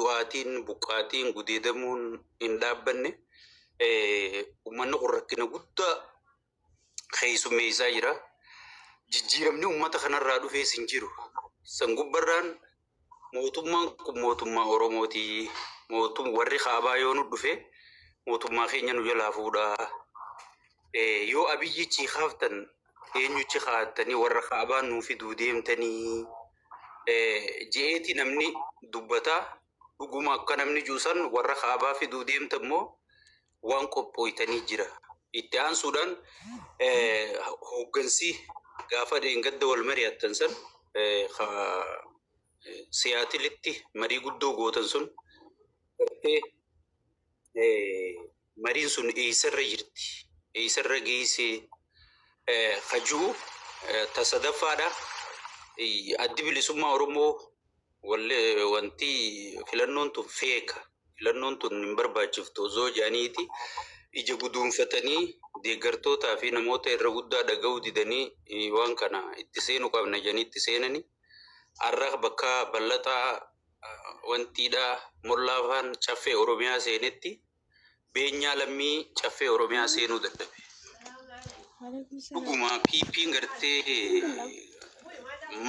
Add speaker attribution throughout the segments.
Speaker 1: Du'aatiin, buqqaatiin, gudeedamuun hin dhaabbanne. Uummanni kun rakkina guddaa keessummeessaa jira. Jijjiiramni uummata kanarraa dhufees hin jiru. San gubbarraan mootummaan kun mootummaa Oromooti. Mootum warri kaabaa yoo nu dhufe mootummaa keenya nu jalaa fuudhaa. Yoo Abiyyichi kaaftan eenyuchi kaa'attanii warra kaabaa nuu fiduu deemtanii je'eeti namni dubbataa. Dhuguma akka namni juusan warra kaabaa fiduu deemtan immoo waan qophooytanii jira. Itti aansuudhaan hooggansi gaafa dheengadda wal mari'attan san Siyaatilitti marii guddoo gootan sun gartee mariin sun eessarra jirti, eessarra geessee kajuu ta sadaffaadha. Addi Bilisummaa Oromoo wanti filannoon tun feeka, filannoon tun hin barbaachiftu osoo jedhaniiti ija guduunfatanii deeggartootaa fi namoota irra guddaa dhaga'uu didanii waan kana itti seenuu qabna jedhanii itti seenanii har'a bakka bal'ataa wantiidha mollaafaan caffee Oromiyaa seenetti beenyaa lammii caffee Oromiyaa seenuu dadhabe. Dhuguma PP'n gartee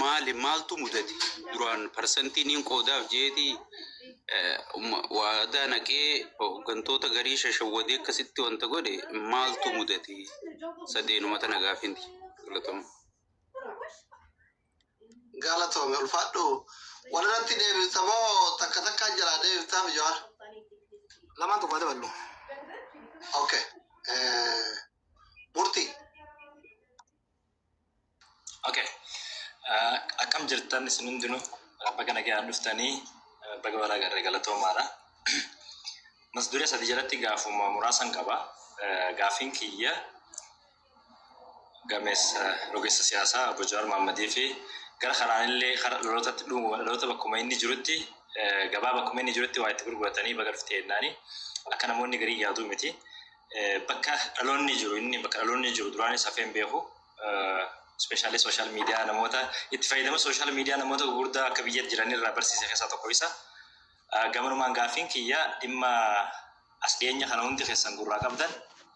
Speaker 1: maali maaltu mudate duraan parsantiin hin qoodaaf jeeti waadaa naqee hooggantoota garii shashawwadee akkasitti wanta godhe maaltu mudate sadeenuma tana gaafinti galatoma.
Speaker 2: Galatoomi, ulfaadhu. Walirratti deebifta moo takka takkaan jalaa deebiftaaf, Jawaar?
Speaker 3: Lamaan tokko haa daballu.
Speaker 2: Okay. Murtii.
Speaker 4: Okay. Akkam jirtan isin hundinuu? Baga nagaan dhuftanii, baga balaa garree, galatoomaadha. Mas duree sadi jalatti gaafuma muraasan qaba. Gaafiin kiyya gameessa rogeessa siyaasaa obbo Jawaar Mohammadii fi gara kanaanillee kara dhalootatti dhuguma dhaloota bakkuma inni jirutti gabaa bakkuma inni jirutti waa itti gurguratanii baga dhufte jennaani akka namoonni garii yaaduu miti. Bakka dhaloonni jiru, inni bakka dhaloonni jiru duraanis hafee hin beeku. Especially social media, namoota itti fayyadama social media namoota gurguddaa akka biyyatti jiran irraa barsiise keessaa tokko isa. Gamanumaan gaaffiin kiyya dhimma as dhiyeenya kana hundi keessan gurraa qabdan,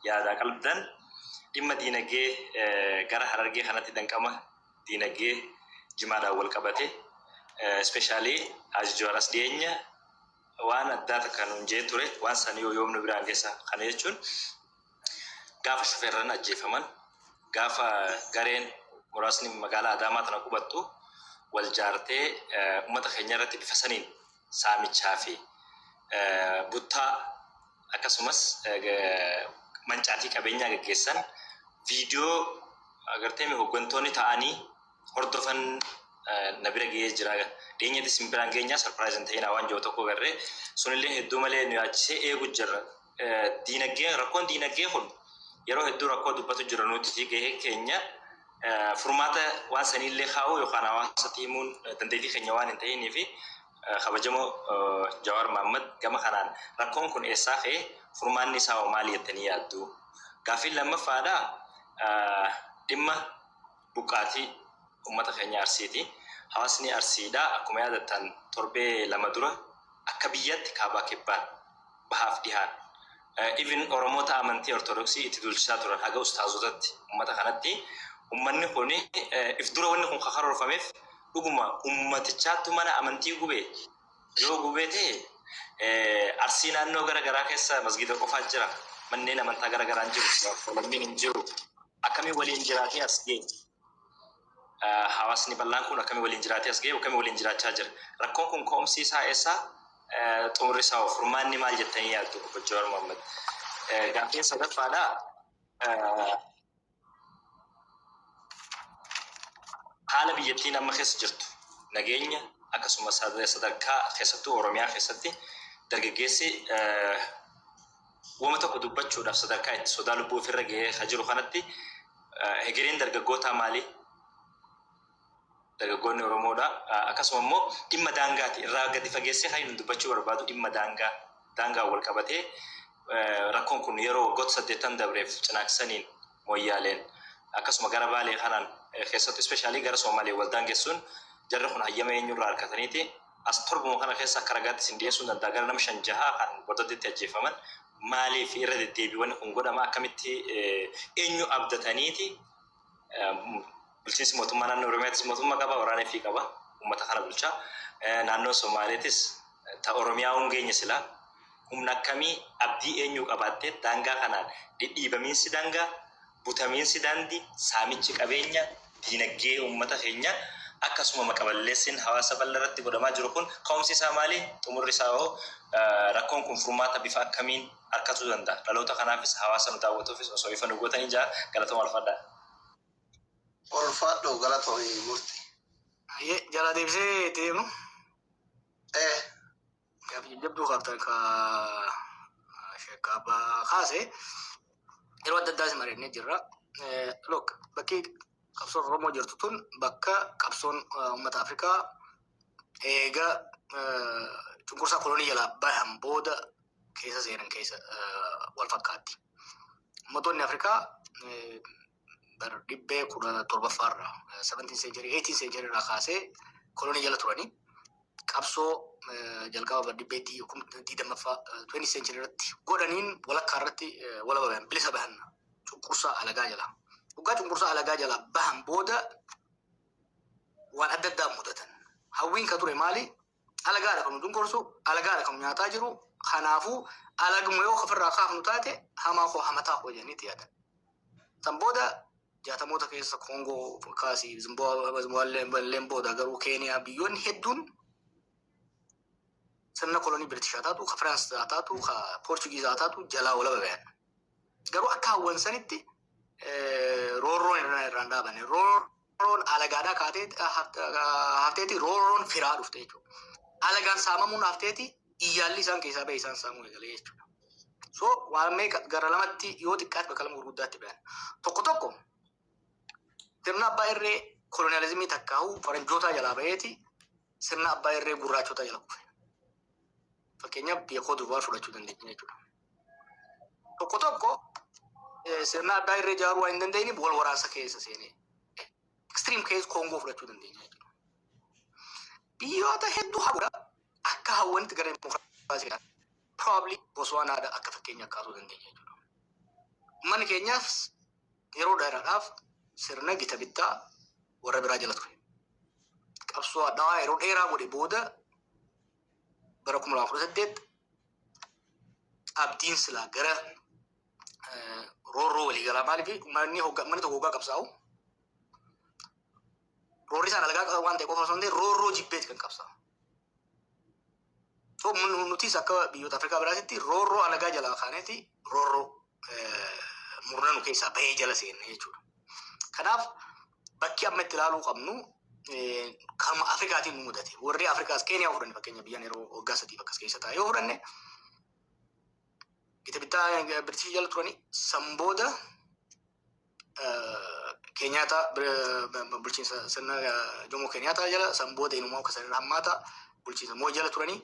Speaker 4: yaadaa qalbdan, dhimma diinagdee gara Harargee kanatti danqama diinagdee jimaadhaan wal qabate, especially Haji Jawaar as dhiyeenya waan addaa takka nuun jee ture, waan san yoo yoom nu biraan geessa? Kana jechuun gaafa shufeerran ajjeefaman, gaafa gareen muraasni magaalaa Adaamaa tana qubattu wal jaartee uummata keenya irratti bifa saniin saamichaa fi buttaa akkasumas mancaatii qabeenyaa gaggeessan, viidiyoo agartee hooggantoonni ta'anii hordofan na bira ga'ee jira. Dhiyeenyatti isin biraan geenyaa, surprise hin ta'inaa waan jiru tokko garree sunillee hedduu malee nu yaachisee eegu jirra. Diinagdee, rakkoon diinagdee kun yeroo hedduu rakkoo dubbatu jira, nuti gahee keenya furmaata waan saniillee kaa'uu yookaan hawaasatti himuun dandeettii keenya waan hin ta'inii fi kabajamoo Jawaar Mohammad, gama kanaan rakkoon kun eessaa ka'e, furmaanni isaa hoo maali jettanii yaaddu? Gaaffiin lammaffaadha, dhimma buqqaatii uummata keenya Arsiiti. Hawaasni Arsiidha akkuma yaadattan torbee 2 dura akka biyyaatti kaabaa kibbaan, bahaaf dhihaan, even Oromoota amantii Ortodoksii itti duulchisaa turan haga ustaazotatti uummata kanatti. Uummanni kun if dura wanni kun karoorfameef dhuguma uummatichaattu mana amantii gube yoo gubee ta'e, Arsii naannoo gara garaa keessa masgiida qofaa jira, manneen amantaa gara garaan jiru, lammiin hin jiru, akkamii waliin jiraatee as ga'e? Hawaasni bal'aan kun akkamii waliin jiraatee as ga'e, akkamii waliin jiraachaa jira? Rakkoon kun ka'umsi isaa eessaa, xumurri isaa hoo, furmaanni maal jettanii yaaddu, obbo Jawaar Mohammad? Gaaffiin sadaffaadha. Haala biyyattiin amma keessa jirtu, nageenya akkasumas sadarkaa keessattuu Oromiyaa keessatti dargaggeessi wama tokko dubbachuudhaaf sadarkaa itti sodaa lubbuu ofirra gahee kan jiru kanatti, hegereen dargaggootaa maali? Dargaggoonni Oromoodha. Akkasuma immoo dhimma daangaati. Irraa gadi fageessee kan inni dubbachuu barbaadu dhimma daangaa. Daangaan wal qabatee rakkoon kun yeroo waggoota 80 dabreef Cinaaksaniin, Moyyaaleen, akkasuma gara Baalee kanaan keessattuu especially gara Soomalee wal daangessuun jarri kun hayyama eenyurraa harkataniiti As torbuma kana keessa akka ragaatti isin dhiyeessuu danda'a, gara nama shan jahaa kan Bordoddeetti ajjeefaman. Maaliif irra deddeebiiwwan kun godhama? Akkamitti, eenyu abdataniiti? Bulchiinsi mootummaa naannoo Oromiyaatis mootummaa qaba, waraana fi qaba, uummata kana bulchaa. Naannoo Somaaleetis ta Oromiyaa hungeenya silaa humna akkamii, abdii eenyuu qabaattee daangaa kanaan dhidhiibamiinsi daangaa, butamiinsi daandii, saamichi qabeenya diinagdee uummata keenya, akkasuma maqaballeessiin hawaasa bal'aa irratti godhamaa jiru kun ka'umsi isaa maali? Xumurri isaa hoo, rakkoon kun furmaata bifa akkamiin argatuu danda'a? Dhaloota kanaafis, hawaasa nu daawwatuufis osoo ifa nu gootanii jaa. Galatuma, ulfaadhaa.
Speaker 2: Ulfaadhu, galatoomii murti.
Speaker 3: Jala deebisee itti deemnu. Gaaffii jajjabduu kaaftan ka sheekka abbaa kaase yeroo adda addaas mari'annee jirra. Look, bakki qabsoon Oromoo jirtu tun bakka qabsoon uummata Afrikaa eega cunqursaa kolonii jalaa bahan booda keessa seenan keessa wal fakkaatti. Uummattoonni Afrikaa bara 17ffaarraa, 17 century, 18 century irraa kaasee kolonii jala turanii qabsoo jalqaba bara 20ffaa, 20 century irratti godhaniin walakkaa irratti walaba bahan, bilisa bahan cunqursaa alagaa jala. Waggaa cunqursaa alagaa jala bahan booda waan adda addaa mudatan. Hawwiin ka ture maali? Alagaadha kan nu cunqursu, alagaadha kan nu nyaataa jiru. Kanaafuu alaguma yoo ofirraa kaafnu taate hamaa koo hamataa koo jedhaniitti yaadan. San booda 60moota keessa Koongoo kaasii Zimbaabuween booda garuu Keeniyaa, biyyoonni hedduun sirna kolonii Biritishaa taatu, ka Firaans taatu, ka Poorchugiizaa taatu jalaa walaba bayan. Garuu akka hawwan sanitti roorroon irraan dhaabane. Roorroon alagaadhaa kaatee hafteeti roorroon firaa dhufte jechuudha. Alagaan saamamuun hafteeti iyyaalli isaan keessaa bahe isaan saamuu eegalee jechuudha. So waan meeqa gara lamatti, yoo xiqqaate bakka lama gurguddaatti bayan. Tokko tokko sirna abbaa irree koloniyaalizimii takkaa'uu faranjootaa jalaa baheeti sirna abbaa irree gurraachotaa jala kufe. Fakkeenyaaf biyya Koot Divuwaar fudhachuu dandeenya jechuudha. Tokko tokko sirna abbaa irree ijaaruu waan hin dandeenyeef wal waraansa keessa seenee. Extreme case Koongoo fudhachuu dandeenya jechuudha. Biyyoota hedduu haguudha akka hawwanitti gara dimokiraasii probably Botswanaadha akka fakkeenya kaasuu dandeenya jechuudha. Uummanni keenyaaf yeroo dheeraadhaaf sirna gita bittaa warra biraa jala ture. Qabsoo addaa yeroo dheeraa godhe booda bara 2018 abdiin silaa gara roorroo waliigalaa, maaliif uummanni manni tokko hoggaa qabsaa'u roorri isaan alagaa waan ta'e qofa osoo hin ta'in roorroo jibbeeti kan qabsaa'u. So nutis akka biyyoota Afrikaa biraatitti roorroo alagaa jalaa kaaneeti roorroo murna nu keessaa bahee jala seenne jechuudha. Kanaaf bakki amma itti ilaaluu qabnu kanuma Afrikaatiin nu mudate. Warri Afrikaas Keeniyaa fudhanne, fakkeenya biyyaan yeroo waggaa 3f akkas keessa taa'e yoo fudhanne, gita bittaa Biritishii jala turani, san booda Keenyaata bulchiinsa sirna Jomo Keenyaataa jala, san booda inumaa akka sanirra hammaata bulchiinsa Mooyi jala turanii,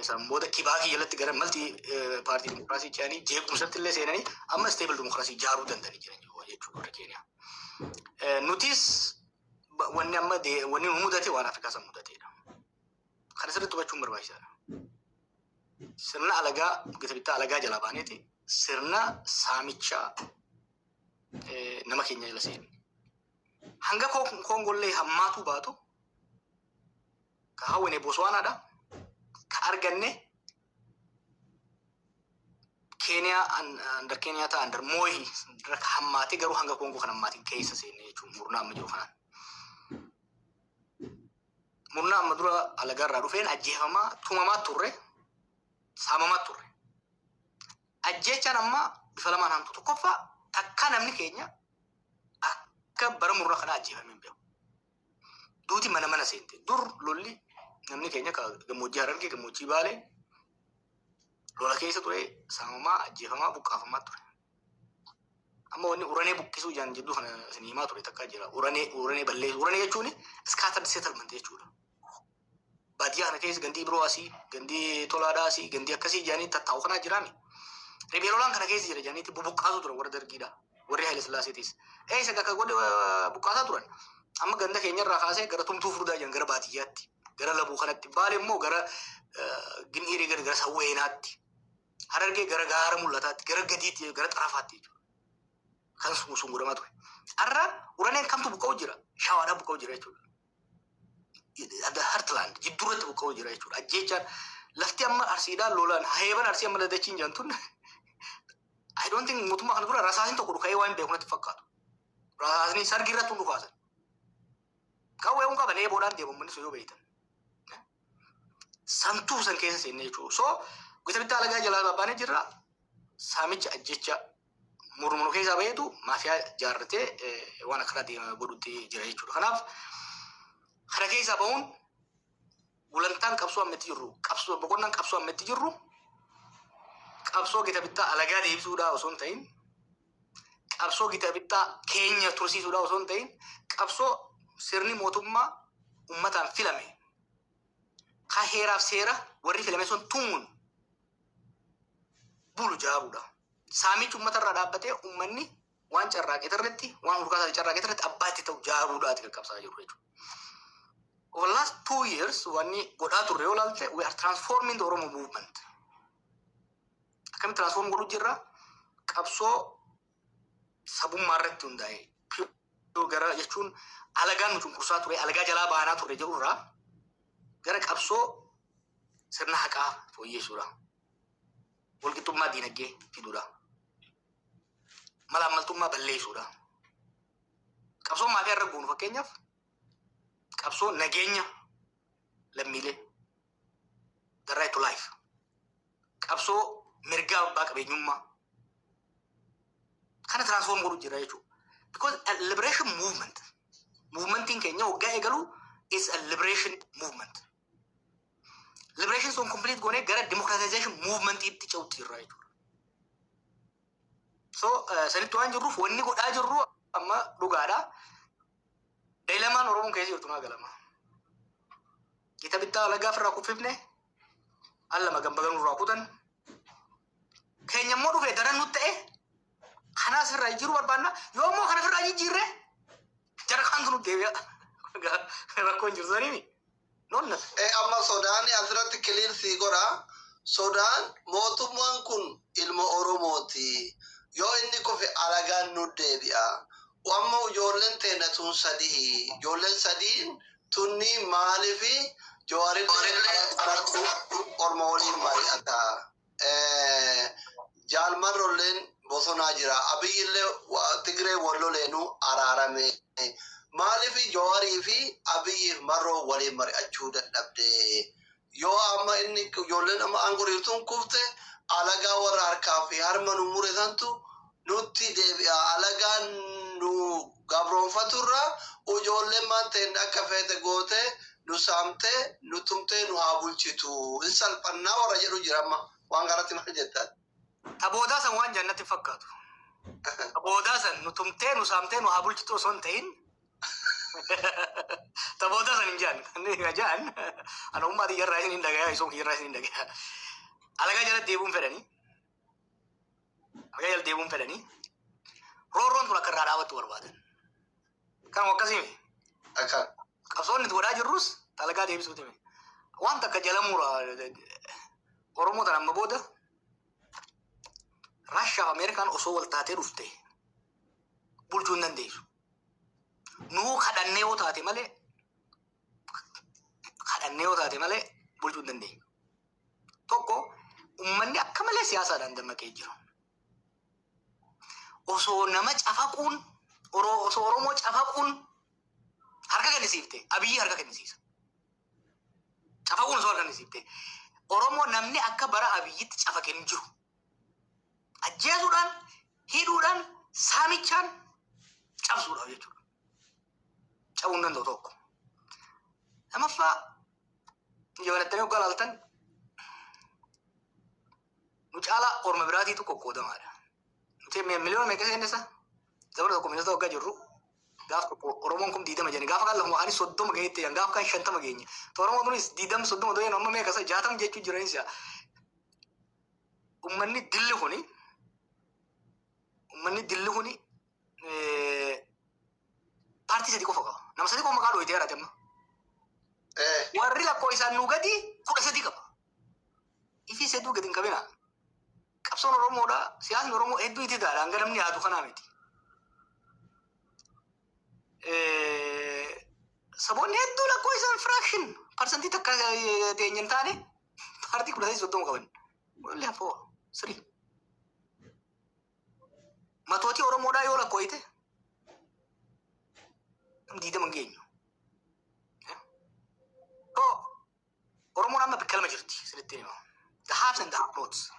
Speaker 3: san booda Kibaakii jalatti gara multi party dimokiraasii ce'anii jeequmsatti illee seenanii amma stable dimokiraasii ijaaruu danda'anii jiran jechuudha warri Keeniyaa. Nutis wanni amma wanni nu mudate waan Afrikaa san mudateedha. Kana sirriitti hubachuun barbaachisaadha. Sirna alagaa, gita bittaa alagaa jalaa baaneeti sirna saamichaa nama keenya jala seenne. Hanga Koongollee hammaatuu baatu ka hawwine Botswanaadha. Ka arganne Keeniyaa under Keeniyaa under Mooyi hammaatee garuu hanga Koongoo kan hammaatiin keessa seenne jechuun murnaa amma jiru kanaan. Murnaa amma dura alagaarraa dhufeen ajjeefamaa, tumamaa turre, saamamaa turre. Ajjeechaan amma bifa lamaan hamtu. Tokkoffaa, takkaa namni keenya akka bara murnaa kanaa ajjeefamee hin beeku. Duuti mana mana seente. Dur lolli namni keenya gammoojjii Harargee, gammoojjii Baalee lola keessa ture, saamamaa, ajjeefamaa, buqqaafamaa ture. Amma wanni uranee buqqisuu jaan jidduu kana isin himaa ture takkaa jira. Uranee, uranee balleessu. Uranee jechuun scattered settlement jechuudha. Baadiyyaa kana keessa gandii biroo asii, gandii tolaadhaa asii, gandii akkasii jedhanii tattaa'u kanaa jiraami. Riphee lolaan kana keessa jira jedhaniitti bubuqqaasuu turan warra Dargiidha. Warri Haile Sillaaseetis. Eessa akka godhe buqqaasaa turan. Amma ganda keenyarraa kaasee gara Tumtuu Furdaa jiran gara baadiyyaatti. Gara Labuu kanatti. Baale immoo gara Gin'iirii, gara Sawweenaatti. Harargee gara gaara mul'ataatti, gara gadiitti, gara xarafaatti jechuudha. Kan sun godhamaa ture. Har'a uraneen kamtu buqqa'u jira? Shawaadhaan buqqa'u jira jechuudha. The Heartland jidduurratti buqqa'u jira jechuudha. Ajjeechaan lafti amma Arsiidhaan lolaan heeban Arsii amma dadachiin jedhamtuun, I don't think mootummaa kana dura rasaasni tokko dhuka'ee waan beeku natti fakkaatu. Rasaasni sargi irratti hun dhukaasan. Qawwee hun qaban, eeboodhaan deemu manni sun yoo beektan. Santuu san keessa seenne jechuudha. So gita bittaa alagaa jalaa babbaanee jirra. Saamicha, ajjecha murmuru keessaa baheetu maafiyaa jaarratee waan akkanaa deema godhutti jira jechuudha. Kanaaf kana keessaa bahuun gulantaan qabsoo ammatti jirru, qabsoo boqonnaan qabsoo ammatti jirru, qabsoo gita bittaa alagaa deebisuudhaa osoo hin ta'in, qabsoo gita bittaa keenya tursiisuudhaa osoo hin ta'in, qabsoo sirni mootummaa ummataan filame ka heeraaf seera warri filame sun tumuun bulu jaaruudha. Saamichi uummatarraa dhaabbatee uummanni waan carraaqee irratti, waan hurkaasaa carraaqee irratti abbaa itti ta'u jaaruudhaati kan qabsaa jiru jechuudha. Over the last 2 years wanni godhaa turre yoo ilaalte, we are transforming the Oromo movement. Akkamitti transform godhuu jirra? Qabsoo sabummaa irratti hundaa'e gara jechuun alagaan nu cunqursaa ture, alagaa jalaa baanaa turre jedhurraa gara qabsoo sirna haqaa fooyyessuudha. Walqixxummaa diinagdee fiduudha. Malaammaltummaa balleessuudha. Qabsoo maafiyaa irra goonu, fakkeenyaaf, qabsoo nageenya lammiilee, the right to life, qabsoo mirgaa abbaa qabeenyummaa kana transform godhu jira jechuudha. Because a liberation movement, movementiin keenya waggaa eegalu is a liberation movement. Liberation sun complete goonee gara democratization movement itti ce'utti jirra jechuudha. So sanitti waan jirruuf wanni godhaa jirru amma dhugaadha. Dilemmaan Oromoon keessa jirtu naa galama. Gita bittaa alagaa ofirraa kuffifne, al lama gambagan irraa kutan. Keenya immoo dhufe daran nutti ta'e, kanaas irraa jijjiiruu barbaanna. Yoo immoo kana ofirraa jijjiirre, jara kaantu nutti deebi'a. Rakkoon jiru saniimi. Nonna.
Speaker 2: Amma sodaan asirratti clear sii godha. Sodaan mootummaan kun ilma Oromooti. Yoo inni kufe alagaan nu deebi'a. Amma ijoolleen teenya tun sadii. Ijoolleen sadiin tunni maaliifi Jawaarillee orma waliin mari'ata. Jaalmarrolleen bosonaa jira. Abiyyillee Tigree walloleenuu araarame. Maaliif Jawaarii fi Abiyyiif Marroo waliin mari'achuu dadhabde? Yoo amma inni ijoolleen amma aangoo tun kufte, alagaa warra harkaa fi harma nu mure santu nutti deebi'a. Alagaan nu gabroonfaturra ijoolleen maan ta'in akka feete goote nu saamtee nu tumtee nu haa bulchitu. In salphannaa warra jedhu jira amma, waan kanatti maal jettan?
Speaker 3: Taboodaa san waan jannatti fakkaatu. Taboodaa san nu tumtee nu saamtee nu haa bulchitu osoo hin ta'in, taboodaa san hin jaan. Kan jaan ana ummaa xiyyarraa isin hin dhagaya, isoon kiyyarraa isin hin dhagaya. Alagaa jala deebi'uun fedhanii. Alagaa jala deebi'uun fedhanii. Roorroon tun akka irraa dhaabattu barbaadan. Kanuma akkasii.
Speaker 2: Akka.
Speaker 3: Qabsoonni itti godhaa jirrus alagaa deebisuuti. Waan takka jala mura, Oromoo tan amma booda Raashaa fi Ameerikaan osoo wal taatee dhufte bulchuu hin dandeessu. Nuu kadhannee yoo taate malee, kadhannee yoo taate malee bulchuu hin dandeenyu. Tokko, uummanni akka malee siyaasaadhaan dammaqee jira. Osoo nama cafaquun, osoo Oromoo cafaquun harka kennisiifte, Abiyyi harka kennisiisa. Cafaquun osoo harka kennisiifte. Oromoo namni akka bara Abiyyitti cafaqee hin jiru. Ajjeesuudhaan, hidhuudhaan, saamichaan cabsuudhaaf jechuudha. Cabuu hin danda'u tokko. Lamaffaa, jabalatanii hoggaa laaltan, nu caalaa orma biraatiitu qoqqoodamaadha. Nuti miliyoona meeqa seennisa? Zamana tokko miliyoona waggaa jirru gaaf tokko Oromoon kun 20 jedhani, gaafa kan lafuma kaanis 30 gaheetti jedhan, gaafa kan 50 geenye. Oromoon kunis 20 30 ta'een amma meeqa isa 60 jechuu jiranis. Uummanni dilli kuni paartii sadi qofa qaba. Nama sadi qofa maqaa dhooyitee jiraate amma. Warri lakkoofsaan nuu gadi 13 qaba. Ifis hedduu gadi hin qabina. Qabsoon Oromoodha. Siyaasni Oromoo hedduu itti ta'a. Hanga namni yaadu kanaa miti. Saboonni hedduu lakkoofsaan fraction parsantii takka teenya hin taane paartii 13 30 qaban. Only have four, three. Matootii Oromoodhaa yoo lakkoofte nam 20 hin geenyu. So Oromoon amma bakka lama jirti sinitti hima. The haves and the have nots.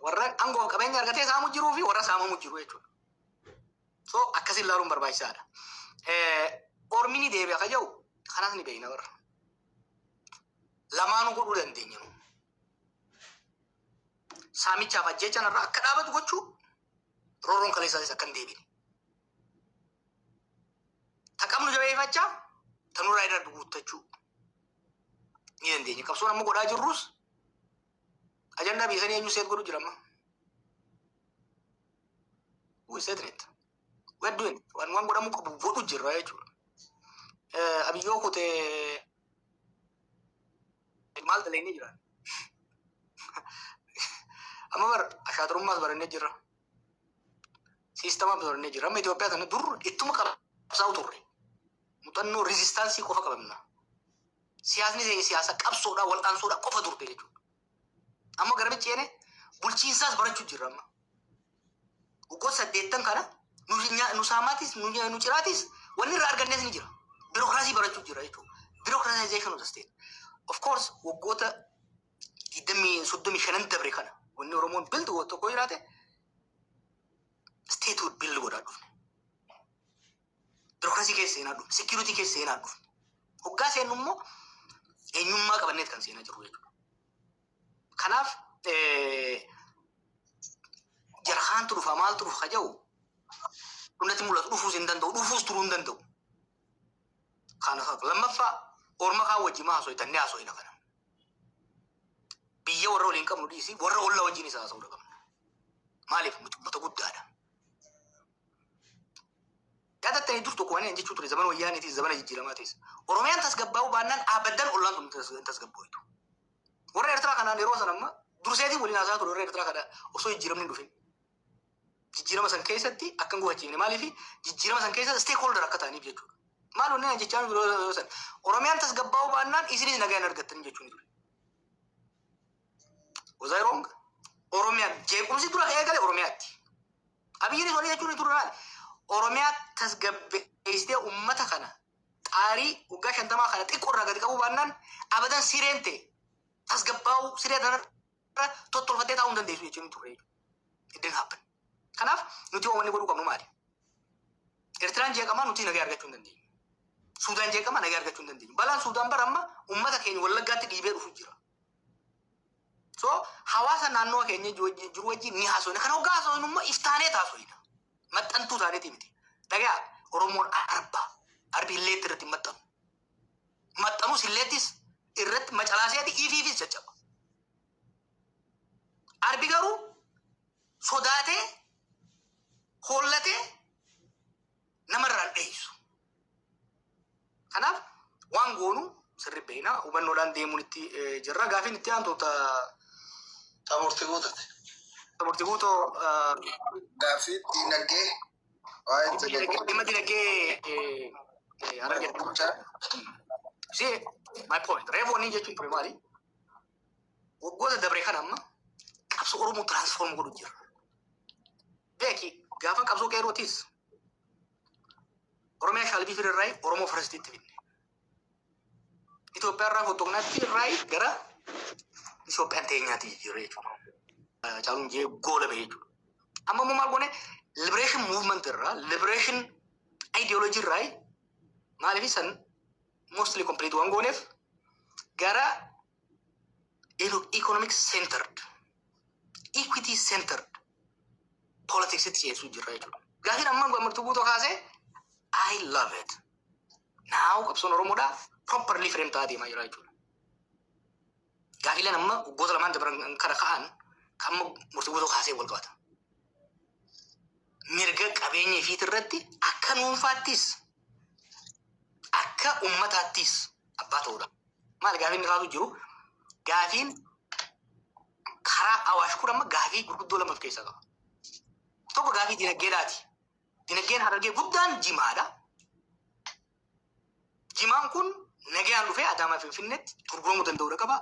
Speaker 3: Warra aangoo qabeenya argatee saamu jiruu fi warra saamamu jiru jechuudha. So akkasin ilaaluun barbaachisaadha. Ormi ni deebi'a ka jedhu kanas ni beekna warra. Lamaanuu godhuu dandeenya nu. Saamichaaf ajjechaan irraa akka dhaabatu gochuu, roorroon kaleessaatis akka hin deebine. Ta qabnu jabeeffachaa ta nurraa irra guuttachuu ni dandeenya. Qabsoon amma godhaa jirrus ajandaa biyya sanii eenyu set godhu jira amma? Who is setting it? We are doing it. Waan godhamuu qabu godhu jirra jechuudha. Abiyyoo kutee maal dalagnee jira? Amma bar ashaaturummaas barannee jirra. Siistamaas barannee jirra. Amma Itoophiyaa kana dur ittuma qabsaa'u turre. Muuxannoo resistance qofa qabna. Siyaasni keenya siyaasa qabsoodhaa wal'aansoodhaa qofa turte jechuudha. Amma garamichi ceene bulchiinsaas barachuu jirra amma. Waggoota 80 kana nu saamaatis nu ciraatis wanni irraa argannees ni jira. Biirokiraasii barachuu jira jechuudha. Bureaucratization of the state. Of course, waggoota 20 35 dabre kana wanni Oromoon build godhu tokko jiraate statehood build godhaa dhufne. Biirokiraasii keessa seenaa dhufne. Security keessa seenaa dhufne. Hoggaa seennu immoo eenyummaa qabanneet kan seenaa jiru jechuudha. Kanaaf jarhaantu dhufa, maaltu dhufa ka jedhu hundatti mul'atu. Dhufuus hin danda'u, dhufuus turuu hin danda'u. Kana lammaffaa, orma kaan wajjin maa haasofitannee haasofina kana. Biyya warra waliin qabnu dhiisii warra ollaa wajjin isa haasa'uu qabna. Maaliif? Nuti uummata guddaadha. Yaadattanii dur tokko waan jechuu ture, zamana wayyaaniitis zamana jijjiiramaatis. Oromiyaan tasgabbaa'uu baannaan abadan ollaan sun hin tasgabbooytu. Warra Eertiraa kanaan yeroo sana amma durseetiin waliin haasaa ture. Warra Eertiraa kana osoo jijjiiramni hin dhufin. Jijjiirama san keessatti akka hin gufachiifne, maaliif, jijjiirama san keessa stakeholder akka ta'aniif jechuudha. Maal wanni ani jechaa jiru yeroo sana? Oromiyaan tasgabbaa'uu baannaan isinis nagaa hin argattan jechuun ture. Was I wrong? Oromiyaan jeequmsi dura eegale Oromiyaatti. Abiyyiinis walii jechuun ture maali? Oromiyaa tasgabbeessitee uummata kana xaarii waggaa 50 kana xiqqoo irraa gadi qabuu baannaan abadan sireen ta'e tasgabbaa'uu, siree kanarra tottolfattee taa'uu hin dandeessu jechuun ture jechuudha. It didn't happen. Kanaaf nuti wanni godhuu qabnu maali? Eertiraan jeeqamaa nuti nagaa argachuu hin dandeenyu. Suudaan jeeqamaa nagaa argachuu hin dandeenyu. Balaan Suudaan bara amma uummata keenya Wallaggaatti dhiibee dhufu jira. So hawaasa naannoo keenya jiru wajjin ni haasofna. Kana hoggaa haasofnu immoo iftaaneet haasofna. Maxxantuu taaneeti miti. Dhagaa, Oromoon arba. Arbi illeetti irratti hin maxxanu. Maxxanus illeettis irratti macalaaseeti ifiifis caccaba. Arbi garuu sodaatee hollatee namarraan dheessu. Kanaaf waan goonu sirri beekna, hubannoodhaan deemuun itti jirra. Gaafiin itti aantu
Speaker 2: Ta murtii guutate.
Speaker 3: Murtii guutoo.
Speaker 5: Gaaffii diinagdee waa'ee dinagdee.
Speaker 3: Dhimma dinagdee Harargee. See, my point. Reefu wanni jechuun ture maali? Waggoota dabre kana amma qabsoo Oromoo transform godhu jira. Beeki, gaafa qabsoo qeerrootis Oromiyaa shall be free irraa Oromoo firstiitti finne. Itoophiyaa irraa fotoognaatti irraa gara Itoophiyaan teenyaatti jijjiirre jechuudha. Caaluun jee goola ba'e jechuudha. Amma immoo maal goone? Liberation movement irraa, liberation ideology irraa, maaliif, san mostly complete waan gooneef, gara economic centered, equity centered politics itti ceesuu jirra jechuudha. Gaafiin amma Gammachuu Guutoo kaasee, I love it. Now qabsoon Oromoodhaa properly frame ta'aa deemaa jira jechuudha. Gaafiileen amma waggoota lamaan dabran kana ka'an kan amma Murtii Guutoo kaasee wal qabata. Mirga qabeenya ifiit irratti akka dhuunfaattis akka ummataattis Abbaa ta'uudha. Maali gaafiin inni kaasu jiru? Gaafiin karaa Awaash kun amma gaafii gurguddoo lama of keessaa qaba. Tokko gaafii dinagdeedhaati. Dinagdeen Harargee guddaan jimaadha. Jimaan kun nagayaan dhufee Adaamaa Finfinneetti gurguramuu danda'uudha qaba.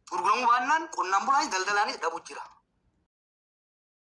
Speaker 3: Gurguramuu baannaan qonnaan bulaanis daldalaanis dhabu jira.